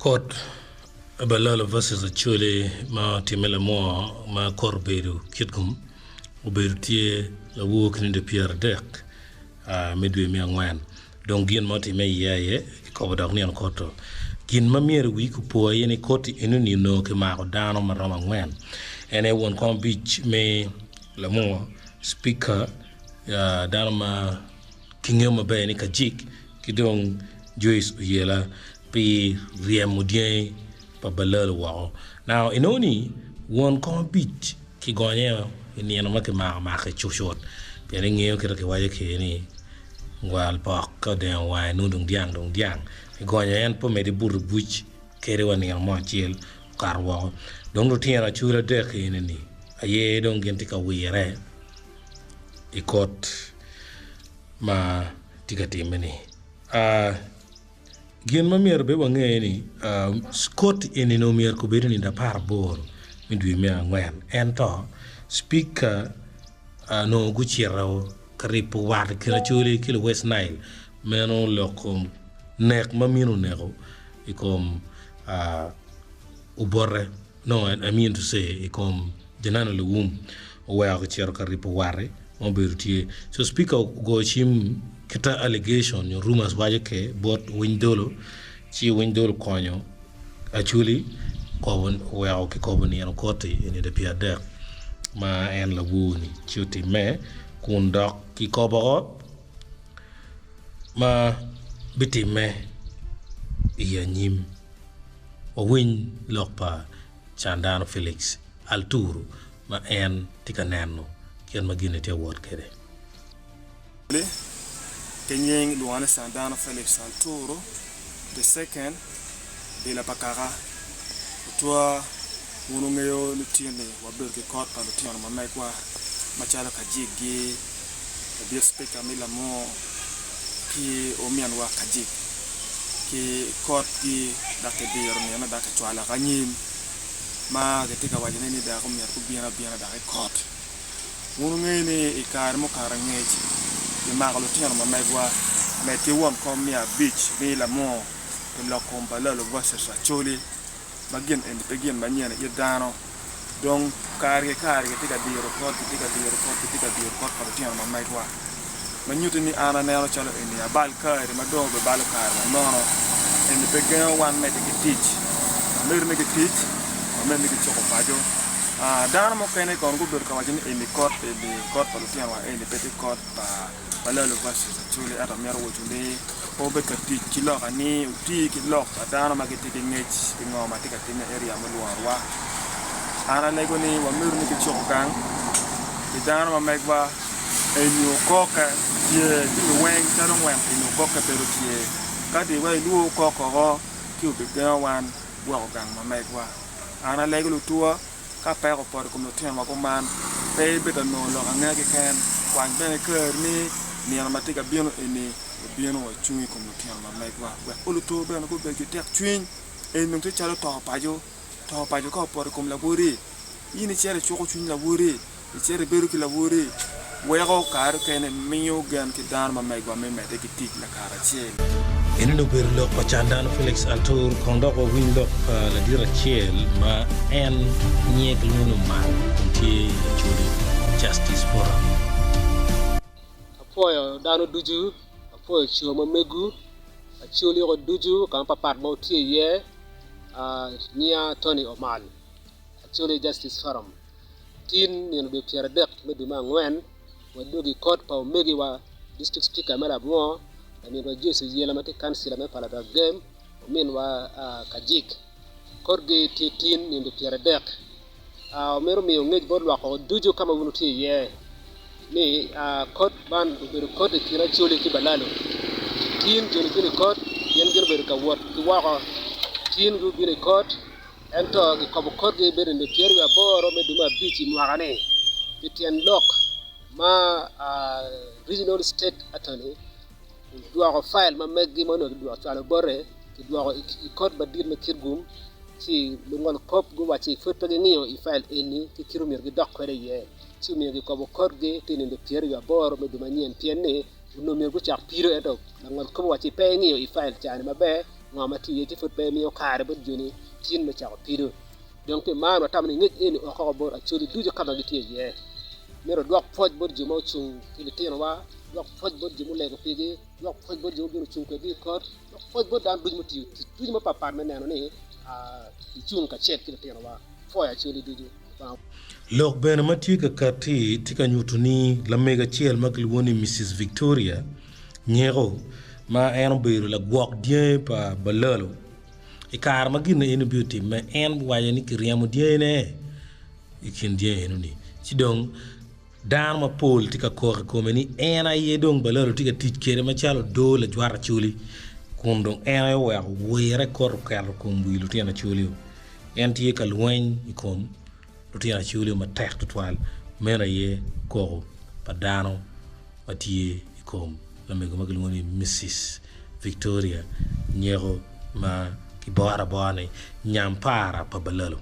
Kot Balalo versus Acholi ma otimme lamwor ma kot obedo Kitgum obedo tye lawor ki nino pyeradek me dwe me angwen dong gin ma otimme iye aye kikobo dok nino kot-to. Gin ma myero wii opo aye ni kot-ti enoni onongo kimako dano ma romo angwen en aye won kom abic me lamwor, cipika, dano ma kingeyo maber ni Kajik ki dong Joyce Oyela pi ryemo dyangi pa Balalo woko. Now inongo ni won kom abic kigonye i nino ma kimako make cucut pien ingeyo kit ma kiwaco kwede ni ngwal pok ka odengo wange nongo dong dyang dong dyang kigonyo en pe omedde buto i buc kadi wa nino mo acel okato woko. Dong lutino acwali adek eni-ni aye dong gin tye ka wire i kot ma tye ka timme-ni. Gin ma myero bed wange ni kot eni onongo myero kubed i nino aparaboro me dwe me angwen ento cipika onongo gucito ka ribo wat i kin Acholi ki West Nile meno lok kom nek ma mine oneko i kom obote no I mean to say i kom Janani Luwum oweko kicito ka ribo wat-ti ma obedo tye. So speaker ogoyo cim kita allegation nyo rumors waco ke bot Owiny Dolo ci Owiny Dolo okonyo Acholi kobo oweko kikobo nino koti i nino pyeradek ma en lawor-ni ci otimme kun dok kikobo ma bitimme i anyim. Wawiny lok pa Candano Felix Alturu ma en tye ka neno kit ma gin-ni tye ka wot kwede. Ki nying ilwonga ni Candano Felix Alturu the second, bila pa kaka otwa. Wun wungeyo ni tin ni wabedo ki kot pa lutino ma megwa macalo Kajig-gi, ladit cipika me Lamur ki ominwa Kajig ki kotgi dok kidiro nino dok kicwalo anyim ma kitye ka wacone ni dok omyero gubin abina dok i kot. Wun wungeyo ni i kare mukato angec kimako lutino ma megwa med ki won kom me abic me Lamur pi lok kom Balalo versus Acholi. ma gin eni pe gin manyen i it dano. Dong kare ki kare gitye ka diro kot, gitye ka diro kot, gitye ka diro kot pa lutino ma megwa. Ma nyutti ni an aneno calo eni abal kari ma dong obibalo kare wa nono. Eni pe gengo wan medde ki tic. Wamedde ki tic, wamedde ki cuko paco. Dano mukene kono gubedo ka waco ni eni kot eni kot pa lutino wa eni pe tye kot pa Balalo versus Acholi ento amito waco ni pe wubed ka tic ki lok ni wuti ki lok pa dano ma gitye ki ngec pi ngo ma tye ka timme i area mulworowa. An alego ni wamito ni kicuko gang pi dano ma megwa eni okokke tye jami weng calo ngwen eni okokke bedo tye kadi wa ilwor okok oko ci obigengo wan gwoko gang ma megwa. An alego lutuwa. Ka peko opoto i kom lutinowa kuman, pe ibed ka nongo lok angeya keken. Kwany bene ker ni nino ma tye ka bino eni obino wacung i kom lutino ma megwa wek oluto bene gubed ki tekcwiny. Eni dong tye calo to paco. To paco ka opoto i kom lawoti, in icito icuko cwiny lawoti. Icito ibedo ki lawoti weko kare okene miyo gen ki dano ma megwa me medde ki tic lakaracel. Enoni obedo lok pa can dano Felix Altur. Kong dok wawiny lok pa ladit acel ma en nyinge kilwongo ni Omal kun tye i Acholi Justice Forum. Apwoyo dano ducu, apwoyo co ma megu, Acholi-o ducu ka mapat pat ma wutye iye, nyinga Tony Omal, Acholi Justice Forum. Tin nino dwe pyeradek me dwe me angwen, wadwogo i kot pa omegiwa District Speaker me Labwor, laminwa Joyce Oyela ma tye kancila me Paladagem, ominwa Kajik. Kotgi tye tin nino dwe pyeradek. Wamito miyo ngec bot lwak ducu ka ma wun wutye iye ni kot man obedo kot i kin Acholi ki Balalo. Tin joni bino i kot pien gin obedo ka wot ki woko. Tin gubino i kot. Ento gikobo kotgi bedo nino pyeraryo aboro me dwe me abic i mwaka-ni pi tyen lok ma Regional State Attorney odwoko fail ma meggi ma onongo kidwoko cwalo bote kidwoko i kot madit me Kitgum ci lungol kop guwacci pud pe gingiyo i fail eni ki kit myero gidok kwede iye ci omiyo gikobo kotgi pi nino pyeraryo aboro me dwe manyen pien ni onongo myero gucak pido ento langol kop owacci pe engiyo i fail ca-ni maber. Ngo ma tye iye ci pud pe imiyo kare bot joni tin me cako pido. Dong pi man watamo ni ngec eni okoko bot Acholi ducu ka ma gitye iye. Myero wadwok pwoc bot jo ma ocung ki litinowa, dwok pwoc bot jo mulego pigi, dwok pwoc bot jo mubino ocung kwedgi i kot, dwok pwoc bot dano ducu mutiyo tic ducu mapatpat me neno ni gicung kacel ki litinowa. Pwoyo Acholi ducu. Lubanga. Lok bene ma tye ka katti tye ka nyuto ni lamego acel ma kilwongo ni Mrs. Victoria Nyeko ma en obedo lagwok dyangi pa Balalo i kare ma gin eni obino timme en owaco ni kiryemo dyangine i kin dyangi enoni ci dong dano mapol tye ka kok i kome ni en aye dong Balalo tye ka tic kwede macalo odoo lajwat acholi kun dong en aye oweko wire kot oketo i kom wi lutino acholi-o. En tye ka lweny i kom lutino acholi matek tutwal meno aye koko pa dano ma tye i kom lamego ma kilwongo ni Mrs. Victoria Nyeko ma kiboro abora ni nyampara pa Balalo.